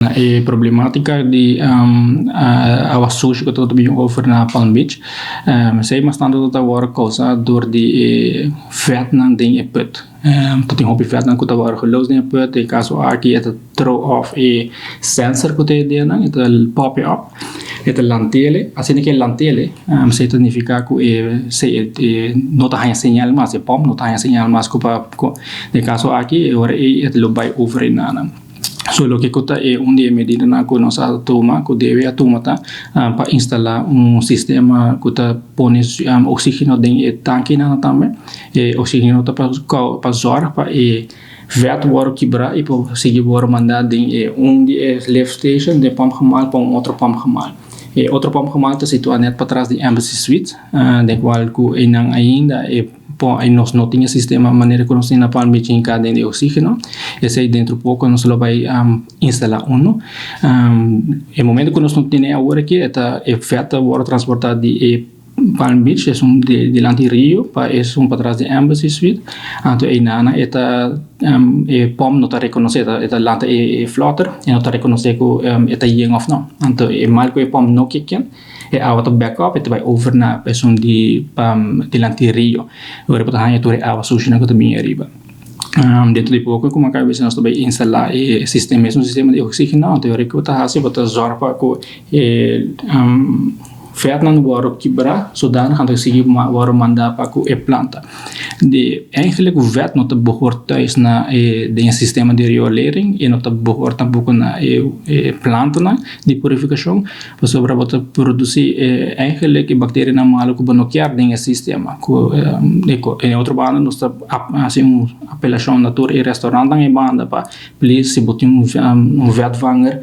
E problematica di awa sushi cu ta bin over na Palm Beach, esey mas tanto ta worde causa door di e vetnan den e put. Ta tin hopi vetnan cu ta worde geloos den e put, den e caso aki e ta throw off e sensor cu ta e den, e ta pop e op, e ta lantele, asina cu e lantele esey ta nifica cu e no ta haya señal mas, e pump no ta haya señal mas cu pa, den e caso aki e ora ey e lo bay over e nana. So loke ku ta e un di e medidanan ku nos a tuma, ku debe a tuma ta pa instalá un sistema ku ta pone oksígeno den e tankinan tambe. E oksígeno ta pa pa zòrg pa e vèt wòrdu kibrá i por sigui wòrdu mandá den e un di e lift station den pòmpgemaal pa un otro pòmpgemaal. E otro pòmpgemaal ta situá nèt patras di Embassy Suites den kual ku einan ainda e. Pon ay nos no tin e sistema manera ku nos tin na Palm Beach hinká den di oxígeno. Esei dentro poko nos lo bai instalá uno. E momento ku nos no tene awor aki e ta e vèt ta wòrdu transportá di e Palm Beach esun dilanti rio pa esun patras di Embassy Suite. Anto einan e ta e pòmp no ta rekonosé e ta lanta e flòter e no ta rekonosé ku e ta yen òf no. Anto e mal ku e pòmp no kiken. E awa ta back up, e ta bai over na esun di dilanti rio. Ora bo ta haña tur e awa sushinan ku ta bini ariba. Dentro di poko komo a kaba bisa nos ta bai instalá e sistema, mesun sistema di oxígeno. Anto e ora ku bo ta hasi bo ta zòrg pa ku e vètnan wòrdu kibrá zodanig anto e sigui wòrdu mandá pa ku e planta. Di eigenlijk vèt no ta behoort thuis na e den e sistema di riolering i no ta behoort tampoko na e plantanan di purifikashon. Pasobra bo ta produsí e eigenlijk e bakterianan malu ku bo no kier den e sistema. Ku e otro banda nos ta hasi un apelashon na tur e restaurantnan e banda pa please si bo tin un vetvanger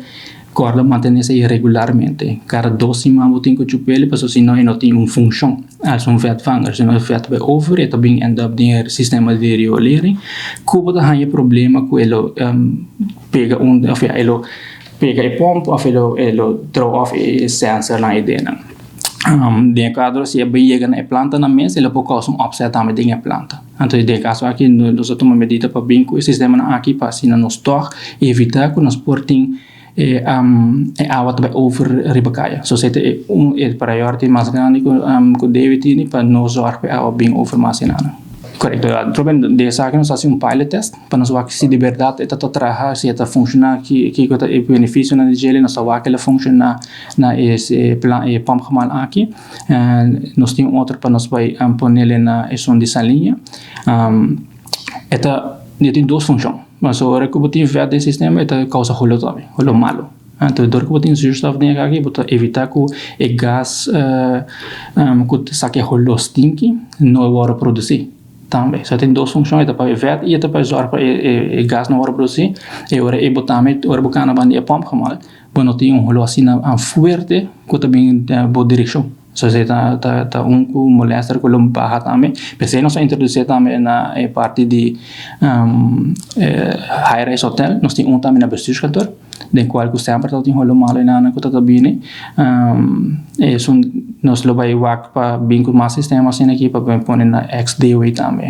kòrda mantené esei regularmente. Kada dos siman bo tin ku chup'el pasobra si no e no tin un funshon als un vetvanger. Si no e vet bai over e ta bin end up den e sistema di riolering ku bo ta haña problema ku e lo pega un òf e lo Pega e pomp of e lo e lo throw off e sensornan e denan. Den e kuadro si e bai yega na e plantanan mes e lo por kousa un upset tambe den e planta. Anto den e kaso aki nos a tuma medida pa bin ku e sistemanan aki pa asina nos tòg evitá ku nos por tin e e awa ta bai over riba kaya. So esei ta e un e priority mas grandi ku ku debe tini pa no zòrg pa e awa bin over mas enanan. Korekto. Den esaki nos a hasi un pilot test. Pa nos wak si di bèrdat e ta ta traha, si e ta funshoná, kiko ta e benefisionan di djele. Nos ta wak el a funshoná na e plan e pòmpgemaal aki. Nos tin otro pa nos bai ponele na esun di Saliña. E ta e tin dos funshon. Pasobra ora ku bo tin vèt den sistema e ta kousa holó tambe, holó malu. Anto dor ku bo tin zuurstof den aki bo ta evitá ku e gas ku ta saka e holó stinki no wòrdu produsí. Tambe. So e tin dos funshon, e ta pa e vèt i e ta pa e zòrg pa e gas no wòrdu produsí. E ora ei bo tambe, ora bo kana banda di e pòmpgemaal, bo no tin un holó asina fuerte ku ta bin den bo direkshon. So esei ta ta un ku molèster ku lo baha tambe. P'esei nos a introdusé tambe na e parti di high rise hotel, nos tin un tambe na bestuurskantoor. Den cual cu semper ta tin holo malo enanan cu ta ta bini. Esun nos lo bay wak pa bin cu mas sistema asina aki pa pone na ex-DOE tambe.